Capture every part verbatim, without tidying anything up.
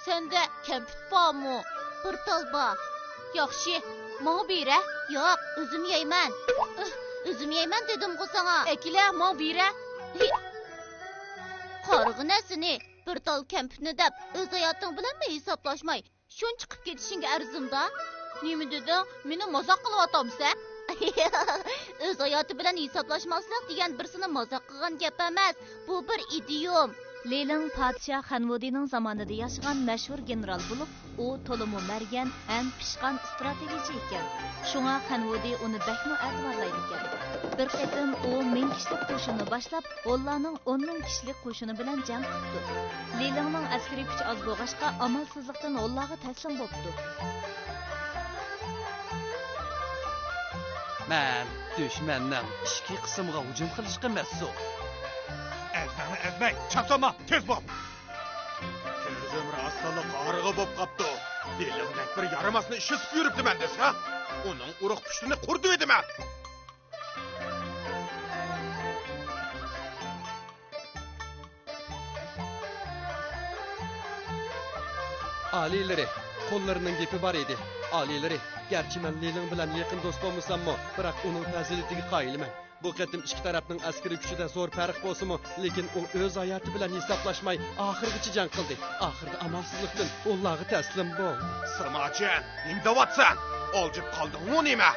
سەندە كەمپۈت بارمۇ؟ بىر تال بار. ياخشى، ماڭا بېرە. ياق، ئۆزۈم يەيمەن. ئۆزۈم يەيمەن دېدىمغۇ ساڭا. ئەكېلە، ماڭا بېرە. قارىغىنە سېنى، بىر تال كەمپۈتنى دەپ، ئۆز ھاياتىڭ بىلەنمۇ ھېسابلاشماي، شۇنچە قىپ كېتىشىڭگە ئەرزىمدا؟ نېمە دېدىڭ؟ مېنى مازاق قىلىۋاتامسەن؟ ئۆز ھاياتى بىلەن ھېسابلاشماسلىق دېگەن بىرسىنى مازاق قىلغان گەپ ئەمەس، بۇ بىر ئىدىيوم. لى لىڭ پادىشاھ خەنۋۇدىنىڭ زامانىدا ياشىغان مەشھۇر گېنېرال بولۇپ، ئۇ تولىمۇ مەرگەن ھەم پىشقان ئىستراتېگىيىچى ئىكەن. شۇڭا خەنۋۇدى ئۇنى بەكمۇ ئەتىۋارلايدىكەن. بىر قېتىم ئۇ مىڭ كىشىلىك قوشۇننى باشلاپ، ھونلارنىڭ ئون مىڭ كىشىلىك قوشۇنى بىلەن جەڭ قىپتۇ. لى لىڭنىڭ ئەسكىرىي كۈچى ئاز بولغاچقا، ئامالسىزلىقتىن ھونلارغا تەسلىم بوپتۇ. مەن دۈشمەننىڭ ئىچكى قىسمىغا ھۇجۇم قىلىشقا مەسئۇل. ئەزمەڭنى ئەزمەي، چاپسانما، تېز بول! كۆزۈم راستلا قارىغۇ بوپ قاپتۇ. لى لىڭدەك بىر يارىماسنى ئىشلىتىپ يۈرۈپتىمەن دېسە، ئۇنىڭ ئۇرۇق پۇشتىنى قۇرۇتۇۋېتىمەن. ئالىيلىرى، قۇللىرىنىڭ گېپى بار ئىدى. ئالىيلىرى، گەرچە مەن لى لىڭ بىلەن يېقىن دوست بولمىساممۇ، بىراق ئۇنىڭ پەزىلىتىگە قايىلمەن. بۇ قېتىم ئىككى تەرەپنىڭ ئەسكىرىي كۈچىدە زور پەرق بولسىمۇ، لېكىن ئۇ ئۆز ھاياتى بىلەن ھېسابلاشماي، ئاخىرغىچە جەڭ قىلدى. ئاخىرىدا ئامالسىزلىقتىن ھونلارغا تەسلىم بولدى. سىما چۈەن، نېمە دەۋاتىسەن؟ ئالجىپ قالدىڭمۇ نېمە؟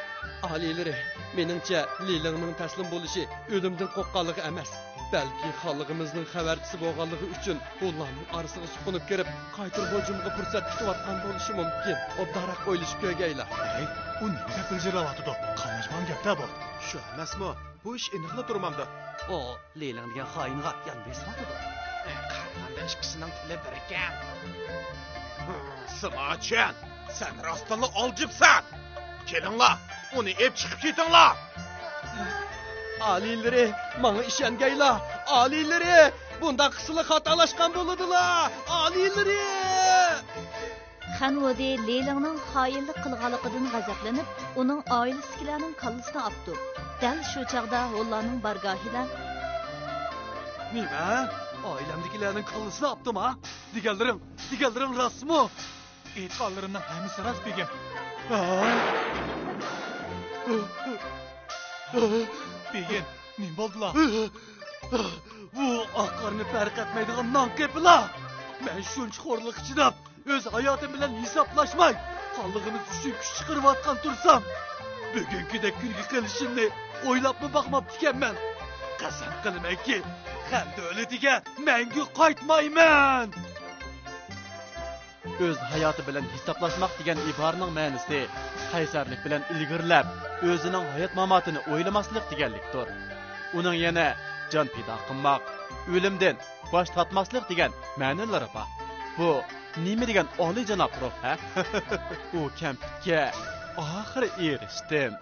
ئالىيلىرى، مېنىڭچە، لى لىڭنىڭ تەسلىم بولۇشى ئۆلۈمدىن قورققانلىقى ئەمەس، بەلكى خانلىقىمىزنىڭ خەۋەرچىسى بولغانلىقى ئۈچۈن ھونلارنىڭ ئارىسىغا سۇقۇنۇپ كىرىپ، قايتۇر ھۇجۇمغا پۇرسەت كۈتۈۋاتقان بولۇشى مۇمكىن. ئوبدانراق ئويلىشىپ كۆرگەيلا. ھەي، ئۇ نېمە دەپ ۋىلجىرلاۋاتىدۇ؟ قاملاشمىغان گەپلەر بۇ. شۇ ئەمەسمۇ؟ بۇ ئىش ئېنىقلا تۇرمامدۇ؟ ئۇ لى لىڭ دېگەن خائىنغا يان بېسىۋاتىدۇ. قارىغاندا ئىككىسىنىڭ تىلى بىركەن. سىما چۈەن، سەن راستتىنلا ئالجىپسەن! كېلىڭلار، ئۇنى ئېپ چىقىپ كېتىڭلار! ئالىيلىرى، ماڭا ئىشەنگەيلا! ئالىيلىرى، بۇنداق قىلسىلا خاتالاشقان بولىدىلا! ئالىيلىرى! خەن ۋودى لى لىڭنىڭ خائىنلىق قىلغانلىقىدىن غەزەپلىنىپ، ئۇنىڭ ئائىلىسىدىكىلەرنىڭ كاللىسىنى ئاپتۇ. دەل شۇ چاغدا ھونلارنىڭ بارگاھىدا، نېمە؟ ئائىلەمدىكىلەرنىڭ كاللىسىنى ئاپتىما؟ دېگەنلىرىڭ، دېگەنلىرىڭ راستمۇ؟ ئېيتقانلىرىمنىڭ ھەممىسى راست، بېگىم. بېگىم، نېمە بولدىلا؟ بۇ ئاق-قارىنى پەرق ئەتمەيدىغان نانقېپىلا! مەن شۇنچە خورلۇققا چىداپ، ئۆز ھاياتىم بىلەن ھېسابلاشماي، خانلىقىمىز ئۈچۈن كۈچ چىقىرىۋاتقان تۇرسام، بۈگۈنكىدەك كۈنگە قېلىشىمنى ئويلاپمۇ باقماپتىكەنمەن. قەسەم قىلىمەنكى، خەن دۆلىتىگە مەڭگۈ قايتمايمەن! ئۆز ھاياتى بىلەن ھېسابلاشماق دېگەن ئىبارىنىڭ مەنىسى قەيسەرلىك بىلەن ئىلگىرىلەپ، ئۆزىنىڭ ھايات-ماماتىنى ئويلىماسلىق دېگەنلىكتۇر. ئۇنىڭ يەنە جان پىدا قىلماق، ئۆلۈمدىن باش تارتماسلىق دېگەن مەنىلىرى بار. بۇ نېمە دېگەن ئالىيجاناب روھ، ھە؟ ئۇ كەمپۈتكە ئاخىرى ئېرىشتىم.